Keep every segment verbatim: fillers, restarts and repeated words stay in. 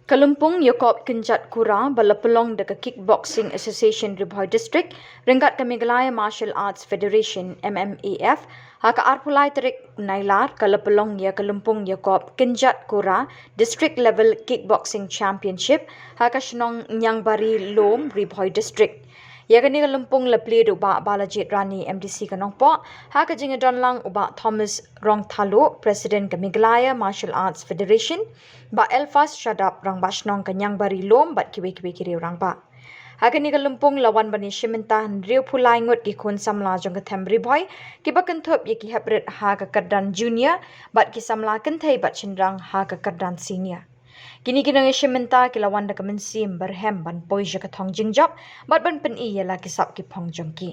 Ka lympung ïakop kynjat kura ba la pynlong da ka Kickboxing Association Ri Bhoi District ryngkat ka Meghalaya Martial Arts Federation, M M A F, ha ka arphew lai tarik Nailar ka la pynlong ïa ka lympung ïakop kynjat kura District Level Kickboxing Championship ha ka shnong Niangbari Lum, Ri Bhoi District. Ïa kane ka lympung la plie da u Bah Balajied Rani, M D C ka Nongpoh, ha ka jingïadonlang u Bah Thomas Rongthalu, President ka Meghalaya Martial Arts Federation, Bah Elfas Shadap, Rangbah Shnong ka Niangbari Lum, bad kiwei kiwei ki riew rangbah. Ha kane ka lympung la wan ban ïashim bynta hynriewphew lai ngut ki khun samla jong ka them Ri Bhoi kiba kynthup ïa ki heprit ha ka kyrdan junior bad ki samla kynthei bad shynrang ha ka kyrdan senior. Kine ki nongïashim bynta ki la wan da ka mynsiem ba rhem ban poi sha ka thong jingjop bad ban pyni ïa la ki sap ki phong jong ki.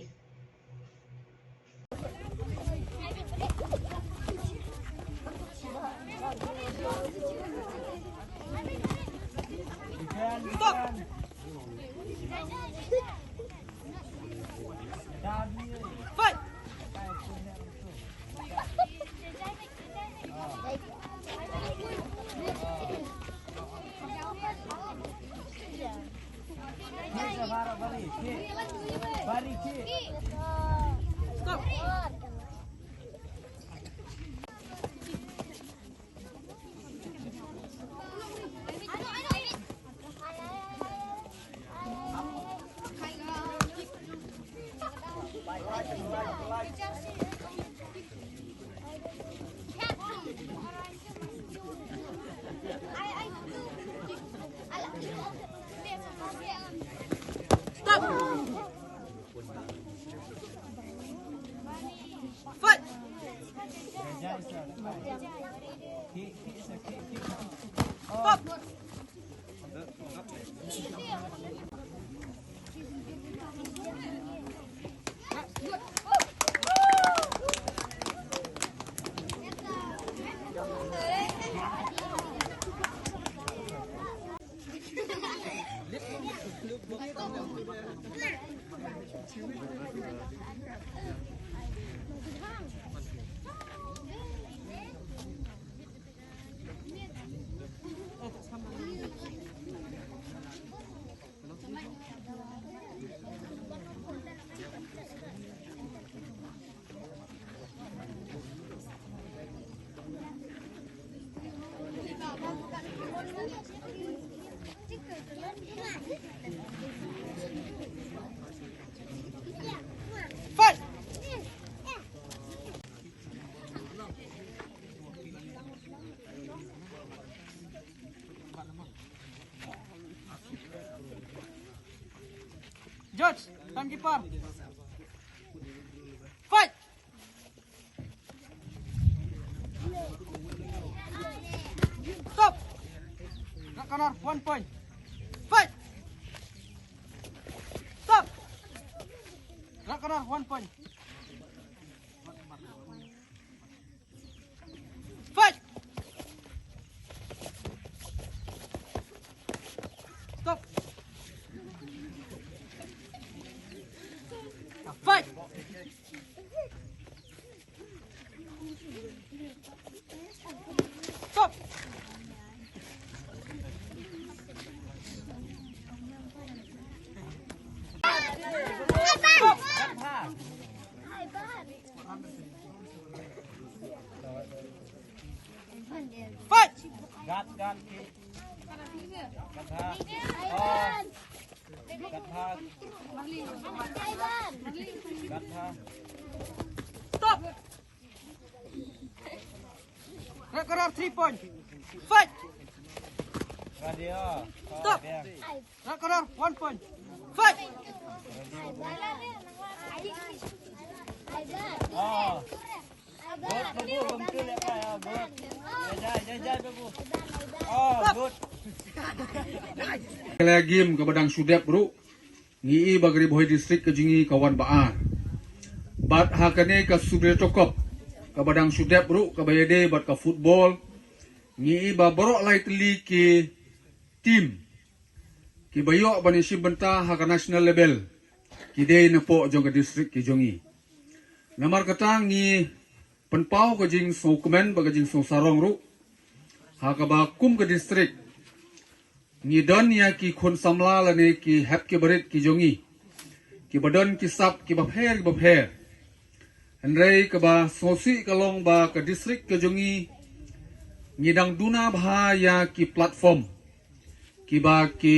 Judge, timekeeper. Fight! Stop! Red corner, one point. Fight! Stop! Red corner, one point. Fight! Stop! Fight! Stop! Fight! Guard, guard, kick. Guard hard. Oh. Guard hard. Guard hard. Stop! Red corner, three point. Fight! Stop! Red corner, one point. Fight! Oh. Good, babu, babu, good. Jai, jai, jai, babu. Oh, good. Ka la game kaba dang shu dep ruh. Ngi i ba ka Ri Bhoi District ka jong ngi ka wan ba ar. Bad ha kane ka Subroto Cup kaba dang shu dep ruh kaba ïadei bad ka football. Ngi i ba baroh lai tylli ki team kiba ïoh ban ïashim bynta ha ka national level ki dei na poh jong ka district ki jong ngi. Namar kata ngi pynpaw ka jingsngewkmen bad ka jingsngewsarong ruh ha kaba kum ka district Ngi don ïa ki khun samla lane ki hep ki barit ki jong ngi, kiba don ki sap kiba pher kiba pher. Hynrei kaba sngewsih ka long ba ka district ka jong ngi, ngi dang duna bha ïa ki platform kiba ki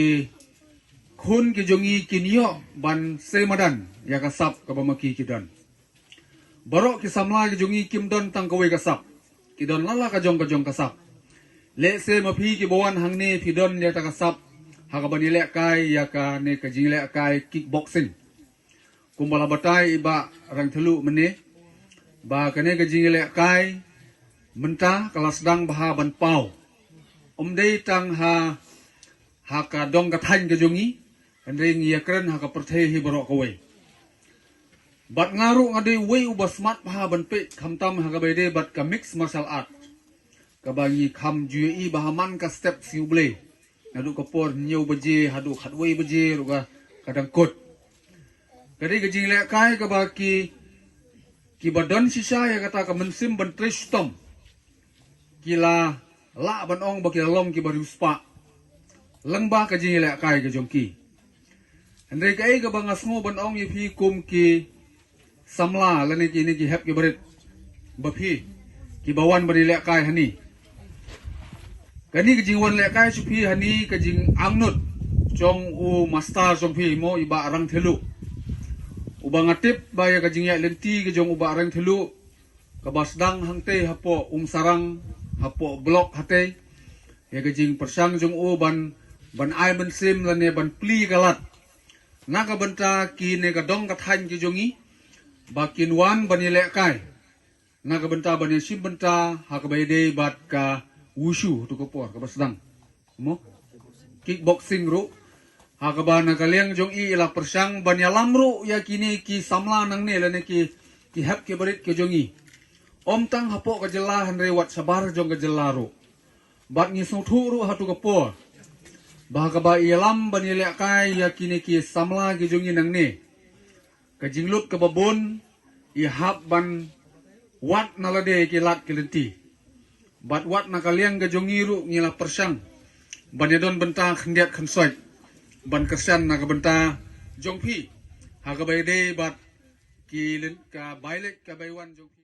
khun ki jong ngi kin ïoh ban sei madan ïa ka sap kaba ma ki ki don. Baroh ki samla ki jong ngi kim don tang kawei ka sap, ki don la la ka jong ka jong ka sap. Lehse ma phi kiba wan hangne phi don ïa kata ka sap ha kaba ngi lehkai ïa kane ka jinglehkai kickboxing. Kumba la batai i Bah Rangthelu mynne ba kane ka jinglehkai mynta ka la sdang bha ban paw, ym dei tang ha ha ka dong ka thaiñ ka jong ngi, hynrei ngi ïakren ha ka pyrthei hi baroh kawei. Bad nga ruh nga dei uwei uba smat bha ban peit, khamtam ha kaba ïadei bad ka mixed martial art, kaba ngi kham ju ïohi bha man ka step sngi U Blei, naduh ka por hynñiew baje haduh khatwei baje ruh ka, ka dang kut. Ka dei ka jinglehkai kaba ki, kiba don shisha ïa kata ka mynsiem ban trei shitom, ki la lah ban ong ba ki la long kiba riewspah lyngba ka jinglehkai ka jong ki. Hynrei kaei kaba nga sngew ban ong ïa phi kum ki samla lane kine ki hep ki barit, ba phi kiba wan ban ïalehkai hani, kane ka jingwan lehkai sha phi hani ka jingangnud jong u master jong phi mo, i Bah Rangthelu, uba nga tip ba ïa ka jingïaid lynti ka jong u Bah Rangthelu kaba sdang hangtei hapoh Umsarang, hapoh block hatei, ïa ka jingpyrshang jong u ban, ban ai mynsiem lane ban plie ka lad na ka bynta kine ka dong ka thaiñ ki jong ngi ba kin wan ban ïalehkai na ka bynta ban ïashim bynta ha kaba ïadei bad ka wushu tu ka por kaba sdang mo, kickboxing ruh, ha kaba na ka liang jong i i la pyrshang ban ïalam ruh ïa kine ki samla nangne lane ki, ki hep ki barit ki jong i, ym tang hapoh ka jylla hynrei wat shabar jong ka jylla ruh. Bad ngi sngewthuh ruh ha tu ka por ba ha kaba i ïalam ban ïalehkai ïa kine ki samla ki jong i nangne, ka jinglut kaba bun i hap ban wad na lade ki lad ki lynti. Bad wat na ka liang ka jong ngi ruh ngi la pyrshang ban ïadon bynta khyndiat khynsoit ban kyrshan na ka bynta jong phi ha kaba ïadei bad ki lyn, ka bai leit ka bai wan jong phi.